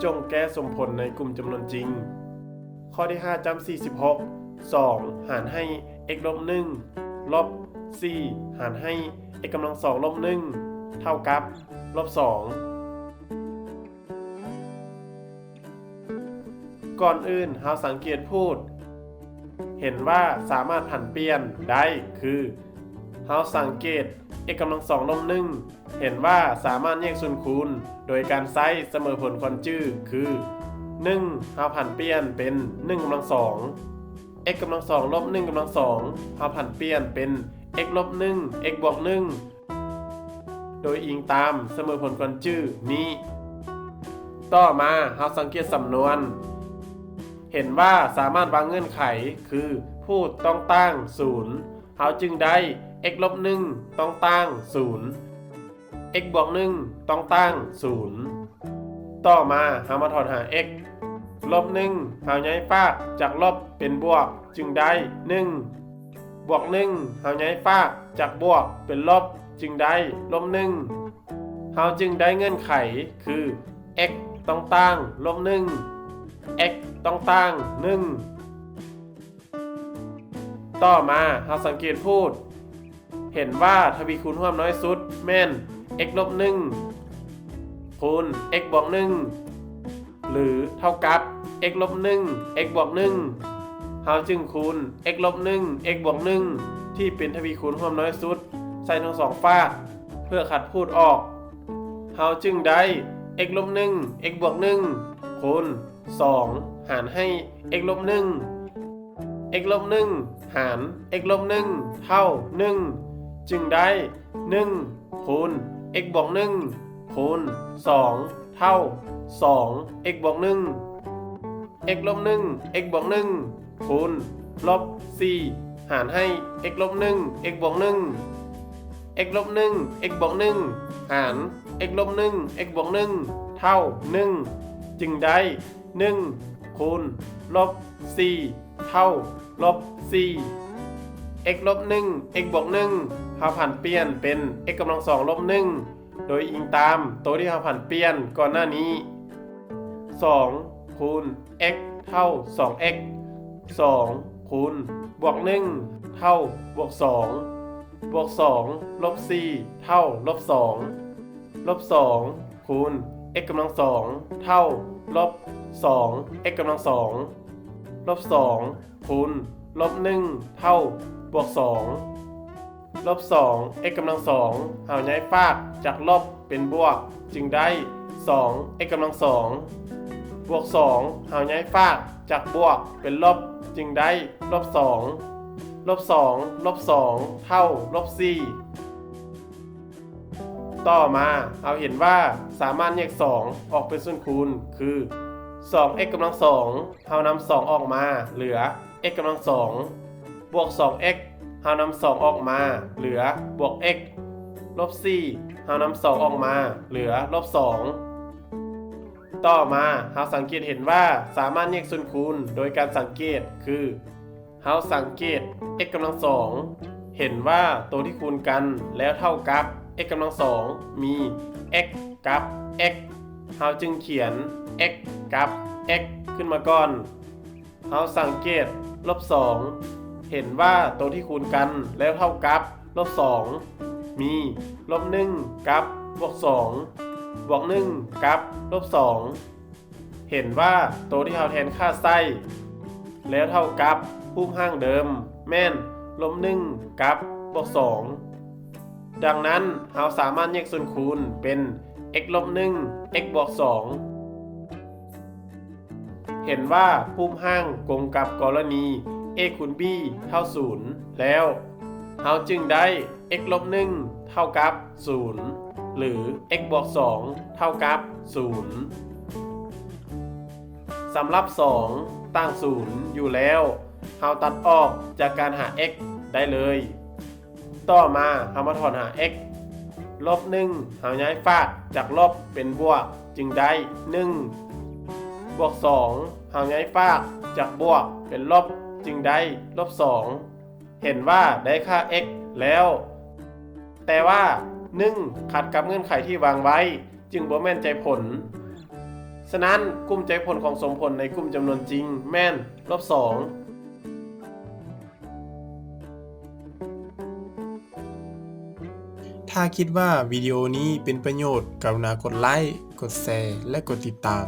ຈົ່ງແກ້ສົມຜົນໃນກຸ່ມຈຳນວນຈິງ. ຂໍ້ທີຫ້າ ຈ້ຳສີ່ສິບຫົກ ສອງຫານໃຫ້ x ລົບໜຶ່ງ ລົບສີ່ຫານໃຫ້ x ກຳລັງສອງລົບໜຶ່ງ ເທົ່າກັບ ລົບສອງ. ກ່ອນອື່ນເຮົາສັງເກດພູດ ເຫັນວ່າສາມາດຜັນປ່ຽນໄດ້ຄື ເຮົາສັງເກດ x ກຳລັງສອງລົບໜຶ່ງ ເຫັນວ່າສາມາດແຍກສ່ວນຄູນໂດຍການໃຊ້ສະເໝີຜົນຄວນຈື່ຄື ໜຶ່ງ ເຮົາຜັນປ່ຽນເປັນໜຶ່ງກຳລັງສອງ x ກຳລັງສອງລົບໜຶ່ງກຳລັງສອງ ເຮົາຜັນປ່ຽນເປັນ x ລົບໜຶ່ງ x ບວກໜຶ່ງ ໂດຍອີງຕາມສະເໝີຜົນຄວນຈື່ນີ້. ຕໍ່ມາເຮົາສັງເກດສຳນວນ ເຫັນວ່າສາມາດວາງເງື່ອນໄຂຄື ພູດຕ້ອງຕ່າງສູນ ເຮົາຈຶ່ງໄດ້ x ລົບໜຶ່ງຕ້ອງຕ່າງສູນ x ບວກໜຶ່ງຕ້ອງຕ່າງສູນ. ຕໍ່ມາເຮົາມາຖອນຫາ x ລົບໜຶ່ງ ເຮົາຍ້າຍຟາກຈາກລົບເປັນບວກ ຈຶ່ງໄດ້ໜຶ່ງ ບວກໜຶ່ງ ເຮົາຍ້າຍຟາກຈາກບວກເປັນລົບ ຈຶ່ງໄດ້ລົບໜຶ່ງ ເຮົາຈຶ່ງໄດ້ເງື່ອນໄຂຄື x ຕ້ອງຕ່າງລົບໜຶ່ງ x ຕ້ອງຕ່າງໜຶ່ງ. ຕໍ່ມາເຮົາສັງເກດພູດ ເຫັນວ່າທະວີຄູນຮ່ວມນ້ອຍສຸດແມ່ນ x ລົບໜຶ່ງ ຄູນ x ບວກໜຶ່ງ ຫຼື ເທົ່າກັບ x ລົບໜຶ່ງ x ບວກໜຶ່ງ ເຮົາຈຶ່ງຄູນ x ລົບໜຶ່ງ x ບວກໜຶ່ງ ທີ່ເປັນທະວີຄູນຮ່ວມນ້ອຍສຸດໃສ່ທັງສອງຟາກ ເພື່ອຂັດພູດອອກ ເຮົາຈຶ່ງໄດ້ x ລົບໜຶ່ງ x ບວກໜຶ່ງ ຄູນ ສອງ ຫານໃຫ້ x ລົບໜຶ່ງ x ລົບໜຶ່ງ ຫານ x ລົບໜຶ່ງ ເທົ່າໜຶ່ງ ຈຶ່ງໄດ້ໜຶ່ງ ຄູນ x ບວກໜຶ່ງ ຄູນສອງ ເທົ່າສອງ x ບວກໜຶ່ງ x ລົບໜຶ່ງ x ບວກໜຶ່ງ ຄູນລົບສີ່ ຫານໃຫ້ x ລົບໜຶ່ງ x ບວກໜຶ່ງ x ລົບໜຶ່ງ x ບວກໜຶ່ງ ຫານ x ລົບໜຶ່ງ x ບວກໜຶ່ງ ເທົ່າໜຶ່ງ ຈຶ່ງໄດ້ໜຶ່ງ ຄູນລົບສີ່ ເທົ່າລົບສີ່ x ລົບໜຶ່ງ x ບວກໜຶ່ງ ເຮົາຜັນປ່ຽນເປັນ x ກຳລັງສອງລົບໜຶ່ງ ໂດຍອີງຕາມໂຕທີ່ເຮົາຜັນປ່ຽນກ່ອນໜ້ານີ້ ສອງ ຄູນ x ເທົ່າສອງ x ສອງ ຄູນ ບວກໜຶ່ງ ເທົ່າບວກສອງ ບວກສອງ ລົບສີ່ ເທົ່າລົບສອງ ລົບສອງ ຄູນ x ກຳລັງສອງ ເທົ່າລົບສອງ x ກຳລັງສອງ ລົບສອງ ຄູນລົບໜຶ່ງ ເທົ່າບວກສອງ ລົບສອງ x ກຳລັງສອງ ເຮົາຍ້າຍຟາກຈາກລົບເປັນບວກ ຈຶ່ງໄດ້ສອງ x ກຳລັງສອງ ບວກສອງ ເຮົາຍ້າຍຟາກຈາກບວກເປັນລົບ ຈຶ່ງໄດ້ລົບສອງ ລົບສອງ ລົບສອງ ເທົ່າລົບສີ່ ຕໍ່ມາເຮົາເຫັນວ່າສາມາດແຍກສອງອອກເປັນສ່ວນຄູນ ຄື ສອງ x ກຳລັງສອງ ເຮົານຳສອງອອກມາ ເຫຼືອ x ກຳລັງສອງ ບວກສອງ x ເຮົານຳສອງອອກມາ ເຫຼືອບວກ x ລົບສີ່ ເຮົານຳສອງອອກມາ ເຫຼືອລົບສອງ ຕໍ່ມາເຮົາສັງເກດເຫັນວ່າສາມາດແຍກສ່ວນຄູນໂດຍການສັງເກດ ຄື ເຮົາສັງເກດ x ກຳລັງສອງ ເຫັນວ່າໂຕທີ່ຄູນກັນແລ້ວເທົ່າກັບ x ກຳລັງສອງ ມີ x ກັບ x ເຮົາຈຶ່ງຂຽນ x ກັບ x ຂຶ້ນມາກ່ອນ ເຮົາສັງເກດ ລົບສອງ ເຫັນວ່າໂຕທີ່ຄູນກັນແລ້ວເທົ່າກັບ ລົບສອງ ມີ ລົບໜຶ່ງ ກັບ ບວກສອງ ບວກໜຶ່ງ ກັບ ລົບສອງ ເຫັນວ່າໂຕທີ່ເຮົາແທນຄ່າໃສ່ ແລ້ວເທົ່າກັບຮູບຮ່າງເດີມ ແມ່ນ ລົບໜຶ່ງ ກັບ ບວກສອງ ດັ່ງນັ້ນເຮົາສາມາດແຍກສ່ວນຄູນເປັນ x ລົບໜຶ່ງ x ບວກສອງ ເຫັນວ່າຮູບຮ່າງກົງກັບກໍລະນີ a ຄູນ b ເທົ່າສູນ ແລ້ວ ເຮົາຈຶ່ງໄດ້ x ລົບໜຶ່ງ ເທົ່າກັບສູນ ຫຼື x ບວກສອງ ເທົ່າກັບສູນ ສຳລັບສອງ ຕ່າງສູນຢູ່ແລ້ວ ເຮົາຕັດອອກຈາກການຫາ x ໄດ້ເລີຍ. ຕໍ່ມາເຮົາມາຖອນຫາ x ລົບໜຶ່ງ ເຮົາຍ້າຍຟາກຈາກລົບເປັນບວກ ຈຶ່ງໄດ້ໜຶ່ງ ບວກສອງ ເຮົາຍ້າຍຟາກຈາກບວກເປັນລົບ ຈຶ່ງໄດ້ລົບສອງ ເຫັນວ່າໄດ້ຄ່າ x ແລ້ວ ແຕ່ວ່າໜຶ່ງຂັດກັບເງື່ອນໄຂທີ່ວາງໄວ້ ຈຶ່ງບໍ່ແມ່ນໃຈຜົນ. ສະນັ້ນ, ກຸ່ມແຈກຜົນຂອງສົມຜົນໃນກຸ່ມຈຳນວນຈິງແມ່ນລວບສອງ. ຖ້າຄິດວ່າວິດີໂອນີ້ເປັນປະໂຫຍດ, ກະລຸນາກົດໄລ, ກົດແຊ ແລະ ກົດຕິດຕາມ.